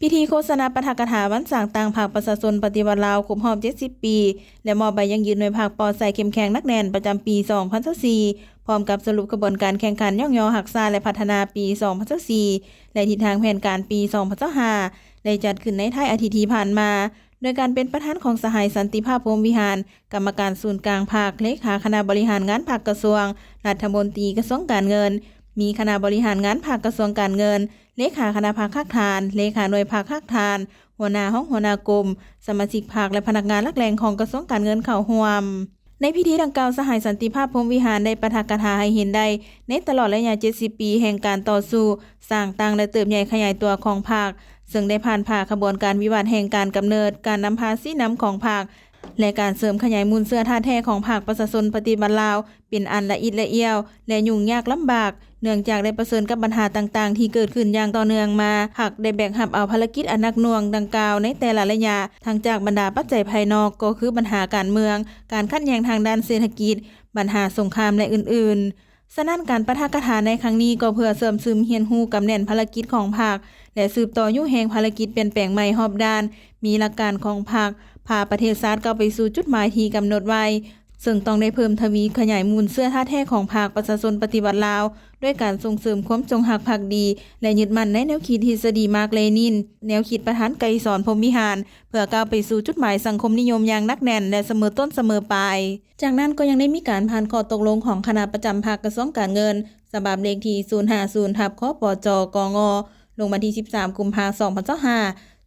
ພິທີໂຄສະນາປາຖະກະຖາວັນສ້າງຕັ້ງພັກປະຊາຊົນປະຕິວັດລາວຄົບຮອບເຈັດສິບປີ ແລະ ມອບໃບຢັ້ງຢືນໜ່ວຍພັກປອດໃສເຂັ້ມແຂງໜັກແໜ້ນປະຈຳປີສອງພັນຊາວສີ່ ພ້ອມກັບສະຫຼຸບຂະບວນການແຂ່ງຂັນຍ້ອງຍໍຮັກສາ ແລະ ພັດທະນາປີສອງພັນຊາວສີ່ ແລະ ທິດທາງແຜນການປີສອງພັນຊາວຫ້າ ໄດ້ຈັດຂຶ້ນໃນທ້າຍອາທິດທີ່ຜ່ານມາ ໂດຍການເປັນປະທານຂອງສະຫາຍ ສັນຕິພາບ ພົມວິຫານ ກຳມະການສູນກາງພັກ, ເລຂາຄະນະບໍລິຫານງານພັກກະຊວງ, ລັດຖະມົນຕີກະຊວງການເງິນ, ມີຄະນະບໍລິຫານງານພັກກະຊວງການເງິນ, ເລຂາຄະນະພັກຮາກຖານ, ເລຂາໜ່ວຍພັກຮາກຖານ, ຫົວໜ້າຫ້ອງ, ຫົວໜ້າກົມ, ສະມາຊິກພັກ ແລະ ພະນັກງານຫຼັກແຫຼ່ງຂອງກະຊວງການເງິນເຂົ້າຮ່ວມ. ໃນພິທີດັ່ງກ່າວ, ສະຫາຍ ສັນຕິພາບ ພົມວິຫານ ໄດ້ປາຖະກະຖາໃຫ້ເຫັນໄດ້ໃນຕະຫຼອດໄລຍະເຈັດສິບປີແຫ່ງການຕໍ່ສູ້ ສ້າງຕັ້ງ ແລະ ເຕີບໃຫຍ່ຂະຫຍາຍຕົວຂອງພັກ, ເຊິ່ງໄດ້ຜ່ານຜ່າຂະບວນການວິວັດແຫ່ງການກຳເນີດ, ການນຳພາຊີ້ນຳຂອງພັກ ແລະ ການເສີມຂະຫຍາຍມູນເຊື້ອທາດແທ້ຂອງພັກປະຊາຊົນປະຕິວັດລາວ ເປັນອັນລະອິດລະອ້ຽວ ແລະ ຫຍຸ້ງຍາກລຳບາກ, ເນື່ອງຈາກໄດ້ປະເຊີນກັບບັນຫາຕ່າງໆທີ່ເກີດຂຶ້ນຢ່າງຕໍ່ເນື່ອງມາ. ພັກໄດ້ແບກຮັບເອົາພາລະກິດອັນໜັກໜ່ວງດັ່ງກ່າວໃນແຕ່ລະໄລຍະ, ທັງຈາກບັນດາປັດໄຈພາຍນອກ ກໍຄືບັນຫາການເມືອງ, ການຂັດແຍ່ງທາງດ້ານເສດຖະກິດ, ບັນຫາສົງຄາມ ແລະ ອື່ນໆ. ສະນັ້ນ, ການປາຖະກະຖາໃນຄັ້ງນີ້ກໍເພື່ອເຊື່ອມຊຶມຮຽນຮູ້ກຳແໜ້ນພາລະກິດຂອງພັກ ແລະ ສືບຕໍ່ຍູ້ແຮງພາລະກິດປ່ຽນແປງໃໝ່ຮອບດ້ານ, ມີຫຼັກການຂອງພັກ, ພາປະເທດຊາດກ້າວໄປສູ່ຈຸດໝາຍທີ່ກຳນົດໄວ້, ເຊິ່ງຕ້ອງໄດ້ເພີ່ມທະວີຂະຫຍາຍມູນເຊື້ອທາດແທ້ຂອງພັກປະຊາຊົນປະຕິວັດລາວ ດ້ວຍການສົ່ງເສີມຄວາມຈົງຮັກພັກດີ ແລະ ຍຶດໝັ້ນໃນແນວຄິດທິດສະດີມາກເລນິນ, ແນວຄິດປະທານໄກສອນ ພົມວິຫານ ເພື່ອກ້າວໄປສູ່ຈຸດໝາຍສັງຄົມນິຍົມຢ່າງໜັກແໜ້ນ ແລະ ສະເໝີຕົ້ນສະເໝີປາຍ. ຈາກນັ້ນກໍຍັງໄດ້ມີການຜ່ານຂໍ້ຕົກລົງຂອງຄະນະປະຈຳພັກກະຊວງການເງິນ ສະບັບເລກທີສູນຫ້າສູນ ທັບ ຄປຈ ກງ ລົງວັນທີສິບສາມ ກຸມພາ ສອງພັນຊາວຫ້າ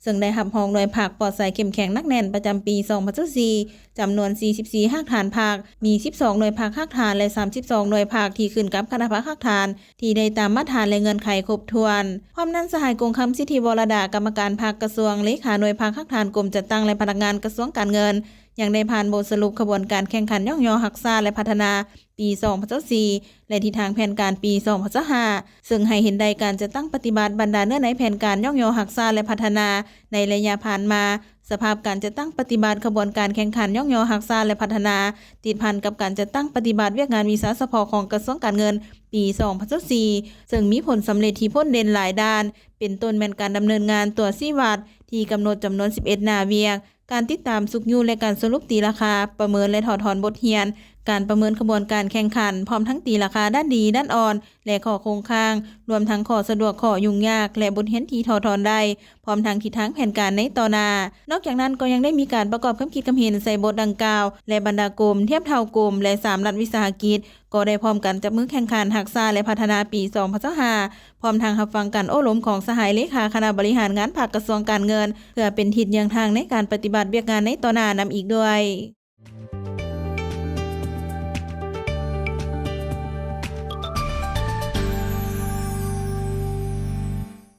ເຊິ່ງໄດ້ຮັບຮອງໜ່ວຍພັກປອດໃສເຂັ້ມແຂງໜັກແໜ້ນປະຈຳປີສອງພັນຊາວສີ່ ຈຳນວນສີ່ສິບສີ່ຮາກຖານພັກ, ມີສິບສອງໜ່ວຍພັກຮາກຖານ ແລະ ສາມສິບສອງໜ່ວຍພັກທີ່ຂຶ້ນກັບຄະນະພັກຮາກຖານ ທີ່ໄດ້ຕາມມາດຖານ ແລະ ເງື່ອນໄຂຄົບຖ້ວນ. ພ້ອມນັ້ນ, ສະຫາຍ ກົງຄຳ ສິດທິວໍລະດາ ກຳມະການພັກກະຊວງ, ເລຂາໜ່ວຍພັກຮາກຖານກົມຈັດຕັ້ງ ແລະ ພະນັກງານກະຊວງການເງິນ ຍັງໄດ້ຜ່ານບົດສະຫຼຸບຂະບວນການແຂ່ງຂັນຍ້ອງຍໍຮັກສາ ແລະ ພັດທະນາ ປີສອງພັນຊາວສີ່ ແລະ ທິດທາງແຜນການປີສອງພັນຊາວຫ້າ ເຊິ່ງໃຫ້ເຫັນໄດ້ການຈັດຕັ້ງປະຕິບັດບັນດາເນື້ອໃນແຜນການຍ້ອງຍໍຮັກສາ ແລະ ພັດທະນາໃນໄລຍະຜ່ານມາ, ສະພາບການຈັດຕັ້ງປະຕິບັດຂະບວນການແຂ່ງຂັນຍ້ອງຍໍຮັກສາ ແລະ ພັດທະນາ ຕິດພັນກັບການຈັດຕັ້ງປະຕິບັດວຽກງານວິຊາສະເພາະຂອງກະຊວງການເງິນປີສອງພັນຊາວສີ່ ເຊິ່ງມີຜົນສຳເລັດທີ່ພົ້ນເດັ່ນຫຼາຍດ້ານ, ເປັນຕົ້ນແມ່ນການດຳເນີນງານຕົວະຊີ້ວັດທີ່ກຳນົດຈຳນວນສິບເອັດໜ້າວຽກ, ການຕິດຕາມຊຸກຍູ້ ແລະ ການສະຫຼຸບຕີລາຄາ, ປະເມີນ ແລະ ຖອດຖອນບົດຮຽນ, ການປະເມີນຂະບວນການແຂ່ງຂັນ, ພ້ອມທັງຕີລາຄາດ້ານດີ, ດ້ານອ່ອນ ແລະ ຂໍ້ຄົງຄ້າງ, ລວມທັງຂໍ້ສະດວກ, ຂໍ້ຫຍຸ້ງຍາກ ແລະ ບົດຮຽນທີ່ຖອດຖອນໄດ້, ພ້ອມທັງທິດທາງແຜນການໃນຕໍ່ໜ້າ. ນອກຈາກນັ້ນກໍຍັງໄດ້ມີການປະກອບຄຳຄິດຄຳເຫັນໃສ່ບົດດັ່ງກ່າວ ແລະ ບັນດາກົມ, ທຽບເທົ່າກົມ ແລະ ສາມລັດວິສາຫະກິດ ກໍໄດ້ພ້ອມກັນຈັບມືແຂ່ງຂັນຮັກສາ ແລະ ພັດທະນາປີສອງພັນຊາວຫ້າ ພ້ອມທັງຮັບຟັງການໂອ້ລົມຂອງສະຫາຍເລຂາຄະນະບໍລິຫານງານພັກກະຊວງການເງິນ ເພື່ອເປັນທິດເຍືອງທາງໃນການປະຕິບັດວຽກງານໃນຕໍ່ໜ້ານຳອີກດ້ວຍ.